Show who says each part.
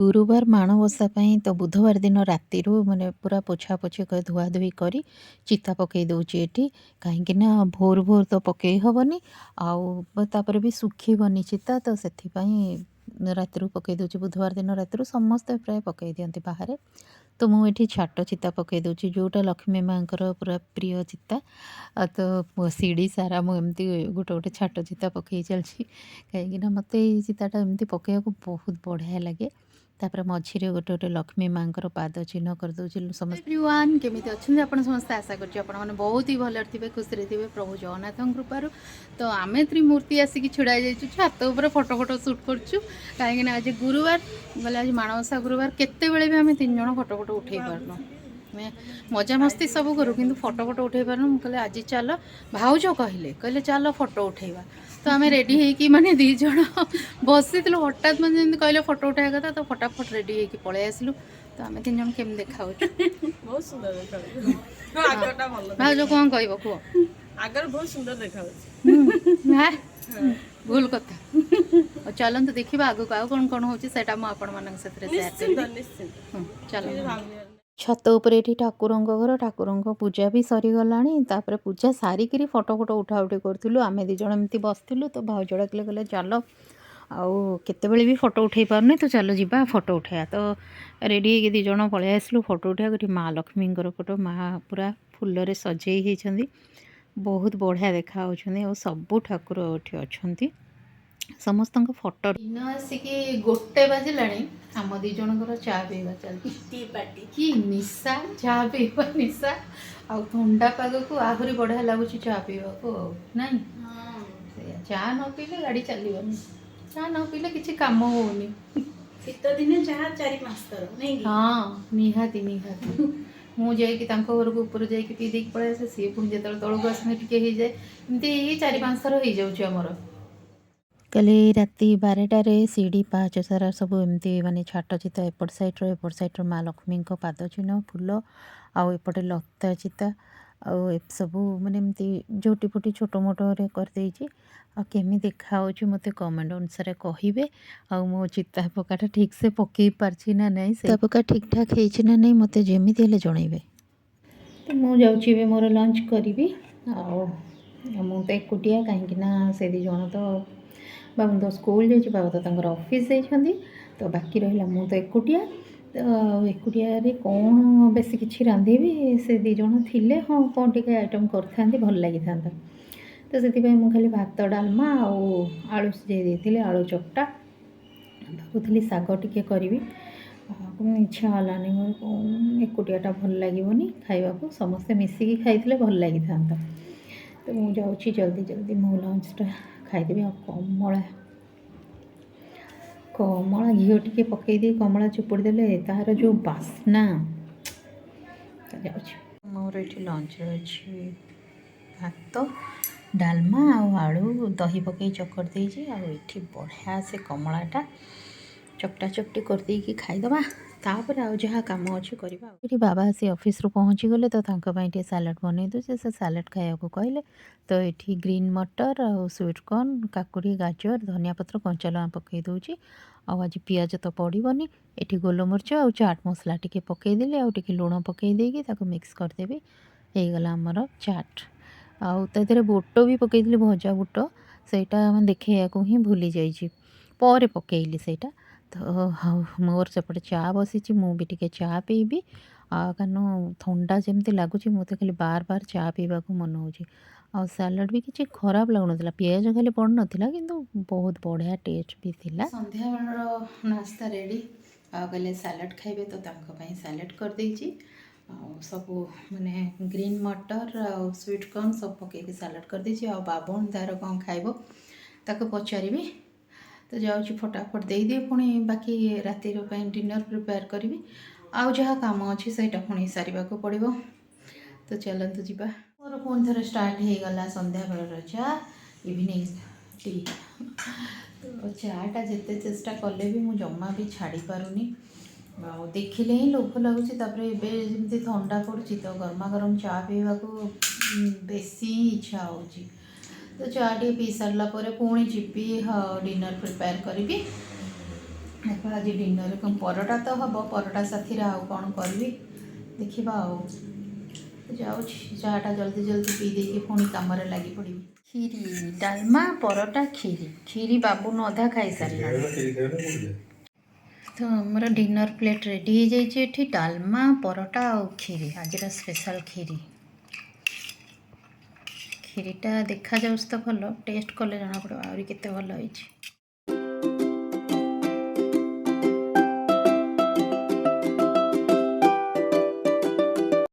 Speaker 1: ଗୁରୁବାର ମାଣବସା ପାଇଁ ତ ବୁଧବାର ଦିନ ରାତିରୁ ମାନେ ପୁରା ପୋଛାପୋଛି କରି ଧୁଆଧୁଇ କରି ଚିତା ପକାଇ ଦେଉଛି ଏଠି। କାହିଁକି ନା ଭୋର ଭୋର ତ ପକାଇ ହେବନି, ଆଉ ତାପରେ ବି ଶୁଖିବନି ଚିତା। ତ ସେଥିପାଇଁ ରାତିରୁ ପକାଇ ଦେଉଛି। ବୁଧବାର ଦିନ ରାତିରୁ ସମସ୍ତେ ପ୍ରାୟ ପକାଇ ଦିଅନ୍ତି ବାହାରେ। ତ ମୁଁ ଏଠି ଛାଟ ଚିତା ପକାଇ ଦେଉଛି, ଯେଉଁଟା ଲକ୍ଷ୍ମୀ ମାଆଙ୍କର ପୁରା ପ୍ରିୟ ଚିତା। ଆଉ ତ ସିଡ଼ି ସାରା ମୁଁ ଏମିତି ଗୋଟେ ଗୋଟେ ଛାଟ ଚିତା ପକାଇ ଚାଲିଛି, କାହିଁକିନା ମୋତେ ଏଇ ଚିତାଟା ଏମିତି ପକାଇବାକୁ ବହୁତ ବଢ଼ିଆ ଲାଗେ। ତାପରେ ମଝିରେ ଗୋଟେ ଗୋଟେ ଲକ୍ଷ୍ମୀ ମାଆଙ୍କର ପାଦ ଚିହ୍ନ କରିଦେଉଛି ସମସ୍ତେ।
Speaker 2: ଏଭ୍ରିୱାନ୍, କେମିତି ଅଛନ୍ତି ଆପଣ ସମସ୍ତେ? ଆଶା କରୁଛି ଆପଣମାନେ ବହୁତ ହି ଭଲରେ ଥିବେ, ଖୁସିରେ ଥିବେ ପ୍ରଭୁ ଜଗନ୍ନାଥଙ୍କ କୃପାରୁ। ତ ଆମେ ତ୍ରିମୂର୍ତ୍ତି ଆସିକି ଛିଡ଼ା ହେଇଯାଇଛୁ ଛାତ ଉପରେ, ଫଟୋ ଫଟୋ ସୁଟ୍ କରୁଛୁ, କାହିଁକିନା ଆଜି ଗୁରୁବାର ବୋଲେ ଆଜି ମାଣବସା ଗୁରୁବାର। କେତେବେଳେ ବି ଆମେ ତିନି ଜଣ ଫଟୋ ଫଟୋ ଉଠେଇ ପାରୁନୁ। ଆମେ ମଜାମସ୍ତି ସବୁ କରୁ, କିନ୍ତୁ ଫଟୋ ଫଟୋ ଉଠେଇ ପାରୁନୁ। ମୁଁ କହିଲି ଆଜି ଚାଲ, ଭାଉଜ କହିଲେ କହିଲେ ଚାଲ ଫଟୋ ଉଠେଇବା। ତ ଆମେ ରେଡ଼ି ହେଇକି ମାନେ ଦୁଇ ଜଣ ବସିଥିଲୁ, ହଠାତ୍ ମାନେ ଯେମିତି କହିଲେ ଫଟୋ ଉଠେଇବା କଥା, ତ ଫଟାଫଟ ରେଡ଼ି ହେଇକି ପଳେଇ ଆସିଲୁ। ତ ଆମେ ତିନି ଜଣ କେମିତି ଦେଖାଯାଉଛୁ?
Speaker 3: ବହୁତ ସୁନ୍ଦର ଦେଖାଯାଉଛି। ଆଗଟା ଭଲ।
Speaker 2: ଭାଉଜ, କ'ଣ କହିବ କୁହ?
Speaker 3: ଆଗରେ ବହୁତ ସୁନ୍ଦର ଦେଖାଯାଉଛି।
Speaker 2: ନା, ଭୁଲ କଥା। ଆଉ ଚାଲନ୍ତୁ ଦେଖିବା ଆଗକୁ ଆଉ କ'ଣ କ'ଣ ହେଉଛି, ସେଇଟା ମୁଁ ଆପଣମାନଙ୍କ ସେଥିରେ ସେୟାର
Speaker 3: ନିଶ୍ଚିନ୍ତ।
Speaker 2: କରିବି।
Speaker 3: ନିଶ୍ଚିନ୍ତ।
Speaker 2: ଚାଲ।
Speaker 1: ଛାତ ଉପରେ ଏଠି ଠାକୁରଙ୍କ ଘର, ଠାକୁରଙ୍କ ପୂଜା ବି ସରିଗଲାଣି। ତାପରେ ପୂଜା ସାରିକିରି ଫଟୋ ଫଟୋ ଉଠା ଉଠି କରୁଥିଲୁ। ଆମେ ଦୁଇ ଜଣ ଏମିତି ବସିଥିଲୁ, ତ ଭାଉଜ ଡାକିଲେ, କହିଲେ ଚାଲ, ଆଉ କେତେବେଳେ ବି ଫଟୋ ଉଠେଇ ପାରୁନି, ତ ଚାଲ ଯିବା ଫଟୋ ଉଠେଇବା। ତ ରେଡ଼ି ହେଇକି ଦୁଇ ଜଣ ପଳେଇ ଆସିଲୁ ଫଟୋ ଉଠେଇବାକୁ। ଏଠି ମା ଲକ୍ଷ୍ମୀଙ୍କର ଫଟୋ, ମା ପୁରା ଫୁଲରେ ସଜେଇ ହେଇଛନ୍ତି, ବହୁତ ବଢ଼ିଆ ଦେଖାହେଉଛନ୍ତି। ଆଉ ସବୁ ଠାକୁର ଏଠି ଅଛନ୍ତି, ସମସ୍ତଙ୍କ ଫଟୋ।
Speaker 2: ଦିନ ଆସିକି 1 ବାଜିଲାଣି, ଆମ ଦୁଇ ଜଣଙ୍କର ଚା ପିଇବା ଚାଲିଛି।
Speaker 3: ଟି ପାର୍ଟି।
Speaker 2: କି ନିଶା, ଚା ପିଇବା ନିଶା। ଆଉ ଥଣ୍ଡା ପାଗକୁ ଆହୁରି ବଢ଼ିଆ ଲାଗୁଛି ଚା ପିଇବାକୁ, ଆଉ ନାଇଁ? ସେଇଆ, ଚା ନ ପିଇଲେ ଗାଡ଼ି ଚାଲିବନି, ଚା ନ ପିଇଲେ କିଛି କାମ ହଉନି।
Speaker 4: ଶୀତ ଦିନେ ଚାହା ଚାରି ପାଞ୍ଚ ଥର, ନାଇଁ କି?
Speaker 2: ହଁ, ନିହାତି ନିହାତି। ମୁଁ ଯାଇକି ତାଙ୍କ ଘରକୁ ଉପରେ ଯାଇକି ପିଇ ଦେଇକି ପଳେଇ ଆସେ, ସିଏ ପୁଣି ଯେତେବେଳେ ତଳକୁ ଆସନ୍ତି ଟିକେ ହେଇଯାଏ। ଏମିତି ହେଇକି ଚାରି ପାଞ୍ଚ ଥର ହେଇଯାଉଛି ଆମର।
Speaker 1: କାଲି ରାତି 12ଟାରେ ସିଡ଼ି ପାହାଚ ସାରା ସବୁ ଏମିତି ମାନେ ଛାଟ ଚିତା, ଏପଟ ସାଇଡ଼୍ର ଏପଟ ସାଇଡ଼୍ର ମା ଲକ୍ଷ୍ମୀଙ୍କ ପାଦ ଚିହ୍ନ, ଫୁଲ, ଆଉ ଏପଟେ ଲତା ଚିତା, ଆଉ ଏସବୁ ମାନେ ଏମିତି ଝୋଟି ଫୋଟି ଛୋଟ ମୋଟରେ କରିଦେଇଛି। ଆଉ କେମିତି ଦେଖାହେଉଛି ମୋତେ କମେଣ୍ଟ ଅନୁସାରେ କହିବେ। ଆଉ ମୋ ଚିତା ପକାଟା ଠିକ୍ସେ ପକେଇ ପାରିଛି ନା ନାହିଁ, ଚିତା ପକା ଠିକ୍ଠାକ୍ ହେଇଛି ନା ନାହିଁ, ମୋତେ ଯେମିତି ହେଲେ ଜଣେଇବେ।
Speaker 2: ତ ମୁଁ ଯାଉଛି ଏବେ ମୋର ଲଞ୍ଚ କରିବି। ଆଉ ମୁଁ ତ ଏକୁଟିଆ, କାହିଁକି ନା ସେ ଦୁଇ ଜଣ ତ, ବାବୁ ତ ସ୍କୁଲ ଯାଇଛି, ବାବା ତ ତାଙ୍କର ଅଫିସ୍ ଯାଇଛନ୍ତି। ତ ବାକି ରହିଲା ମୁଁ ତ ଏକୁଟିଆ। ତ ଏକୁଟିଆରେ କ'ଣ ବେଶୀ କିଛି ରାନ୍ଧିବି? ସେ ଦୁଇ ଜଣ ଥିଲେ ହଁ କ'ଣ ଟିକେ ଆଇଟମ୍ କରିଥାନ୍ତି, ଭଲ ଲାଗିଥାନ୍ତା। ତ ସେଥିପାଇଁ ମୁଁ ଖାଲି ଭାତ, ଡାଲମା ଆଉ ଆଳୁ ସିଝାଇ ଦେଇଥିଲି, ଆଳୁ ଚକଟା। ଭାବୁଥିଲି ଶାଗ ଟିକେ କରିବି, ଆଉ ଇଚ୍ଛା ହେଲାନି ମୋର। କ'ଣ ଏକୁଟିଆଟା ଭଲ ଲାଗିବନି ଖାଇବାକୁ, ସମସ୍ତେ ମିଶିକି ଖାଇଥିଲେ ଭଲ ଲାଗିଥାନ୍ତା। ତ ମୁଁ ଯାଉଛି ଜଲ୍ଦି ଜଲ୍ଦି ମୋ ଲଞ୍ଚଟା ଖାଇଦେବି। ଆଉ କମଳା କମଳା ଘିଅ ଟିକେ ପକାଇ ଦେଇ କମଳା ଚିପୁଡ଼ି ଦେଲେ ତାହାର ଯେଉଁ ବାସ୍ନା। ତ ଯାଉଛି।
Speaker 1: ମୋର ଏଠି ଲଞ୍ଚରେ ଅଛି ଭାତ, ଡାଲମା ଆଉ ଆଳୁ ଦହି ପକାଇ ଚକଟି ଦେଇଛି। ଆଉ ଏଠି ବଢ଼ିଆ ସେ କମଳାଟା ଚକଟା ଚକଟି କରିଦେଇକି ଖାଇଦେବା, ତାପରେ ଆଉ ଯାହା କାମ ଅଛି କରିବା। ଆଉ ଏଠି ବାବା ଆସି ଅଫିସରୁ ପହଞ୍ଚିଗଲେ, ତ ତାଙ୍କ ପାଇଁ ଟିକେ ସାଲାଡ଼ ବନେଇ ଦେଉଛି। ସେ ସାଲାଡ଼ ଖାଇବାକୁ କହିଲେ। ତ ଏଠି ଗ୍ରୀନ୍ ମଟର ଆଉ ସୁଇଟ୍ କର୍ନ, କାକୁଡ଼ି, ଗାଜର, ଧନିଆ ପତ୍ର, କଞ୍ଚା ଲଙ୍କା ପକାଇ ଦେଉଛି। ଆଉ ଆଜି ପିଆଜ ତ ପଡ଼ିବନି। ଏଠି ଗୋଲମରିଚ ଆଉ ଚାଟ୍ ମସଲା ଟିକେ ପକାଇଦେଲି, ଆଉ ଟିକେ ଲୁଣ ପକାଇ ଦେଇକି ତାକୁ ମିକ୍ସ କରିଦେବି। ହେଇଗଲା ଆମର ଚାଟ୍। ଆଉ ତା ଦେହରେ ବୁଟ ବି ପକାଇଥିଲି, ଭଜା ବୁଟ, ସେଇଟା ଆମେ ଦେଖେଇବାକୁ ହିଁ ଭୁଲି ଯାଇଛି, ପରେ ପକାଇଲି ସେଇଟା। ତ ଆଉ ମୋର ସେପଟେ ଚା ବସିଛି, ମୁଁ ବି ଟିକେ ଚା ପିଇବି। ଆଉ କାରଣ ଥଣ୍ଡା ଯେମିତି ଲାଗୁଛି, ମୋତେ ଖାଲି ବାର ବାର ଚା ପିଇବାକୁ ମନ ହେଉଛି। ଆଉ ସାଲାଡ଼ ବି କିଛି ଖରାପ ଲାଗୁନଥିଲା, ପିଆଜ ଖାଲି ପଡ଼ୁନଥିଲା, କିନ୍ତୁ ବହୁତ ବଢ଼ିଆ ଟେଷ୍ଟ ବି ଥିଲା।
Speaker 2: ସନ୍ଧ୍ୟାବେଳର ନାସ୍ତା ରେଡ଼ି। ଆଉ କହିଲେ ସାଲାଡ଼ ଖାଇବେ, ତ ତାଙ୍କ ପାଇଁ ସାଲାଡ଼ କରିଦେଇଛି। ଆଉ ସବୁ ମାନେ ଗ୍ରୀନ୍ ମଟର ଆଉ ସୁଇଟ୍ କର୍ନ ସବୁ ପକେଇକି ସାଲାଡ଼ କରିଦେଇଛି। ଆଉ ବାବୁନ ତାର କ'ଣ ଖାଇବ ତାକୁ ପଚାରିବି। ତ ଯାଉଛି ଫଟାଫଟ ଦେଇଦିଏ, ପୁଣି ବାକି ରାତିର ପାଇଁ ଡିନର୍ ପ୍ରିପେୟାର କରିବି, ଆଉ ଯାହା କାମ ଅଛି ସେଇଟା ପୁଣି ସାରିବାକୁ ପଡ଼ିବ। ତ ଚାଲନ୍ତୁ ଯିବା। ମୋର ପୁଣି ଥରେ ଷ୍ଟାର୍ଟ ହେଇଗଲା ସନ୍ଧ୍ୟାବେଳର ଚା, ଇଭିନିଂ ଟି। ତ ଚାଟା ଯେତେ ଚେଷ୍ଟା କଲେ ବି ମୁଁ ଜମା ବି ଛାଡ଼ି ପାରୁନି। ଆଉ ଦେଖିଲେ ହିଁ ଲୋଭ ଲାଗୁଛି। ତାପରେ ଏବେ ଯେମିତି ଥଣ୍ଡା ପଡ଼ୁଛି, ତ ଗରମା ଗରମ ଚା ପିଇବାକୁ ବେଶୀ ହିଁ ଇଚ୍ଛା ହେଉଛି। ତ ଚା ଟିକେ ପିଇ ସାରିଲା ପରେ ପୁଣି ଯିବି, ଡିନର୍ ପ୍ରିପେୟାର କରିବି। ଦେଖିବା ଆଜି ଡିନରରେ କ'ଣ, ପରଟା ତ ହେବ, ପରଟା ସାଥିରେ ଆଉ କ'ଣ କରିବି ଦେଖିବା। ଆଉ ଯାଉଛି, ଚାଟା ଜଲ୍ଦି ଜଲ୍ଦି ପିଇ ଦେଇକି ପୁଣି କାମରେ ଲାଗି ପଡ଼ିବି। କ୍ଷୀରି, ଡାଲମା, ପରଟା, କ୍ଷୀରି। କ୍ଷୀରି ବାବୁନ ଅଧା ଖାଇସାରିଲାଣି। ତ ଆମର ଡିନର୍ ପ୍ଲେଟ୍ ରେଡ଼ି ହେଇଯାଇଛି। ଏଠି ଡାଲମା, ପରଟା ଆଉ କ୍ଷୀରି, ଆଜିର ସ୍ପେଶାଲ୍ କ୍ଷୀରି। କ୍ଷୀରିଟା ଦେଖାଯାଉଛି ତ ଭଲ, ଟେଷ୍ଟ କଲେ ଜଣାପଡ଼ିବ ଆହୁରି କେତେ ଭଲ ହେଇଛି।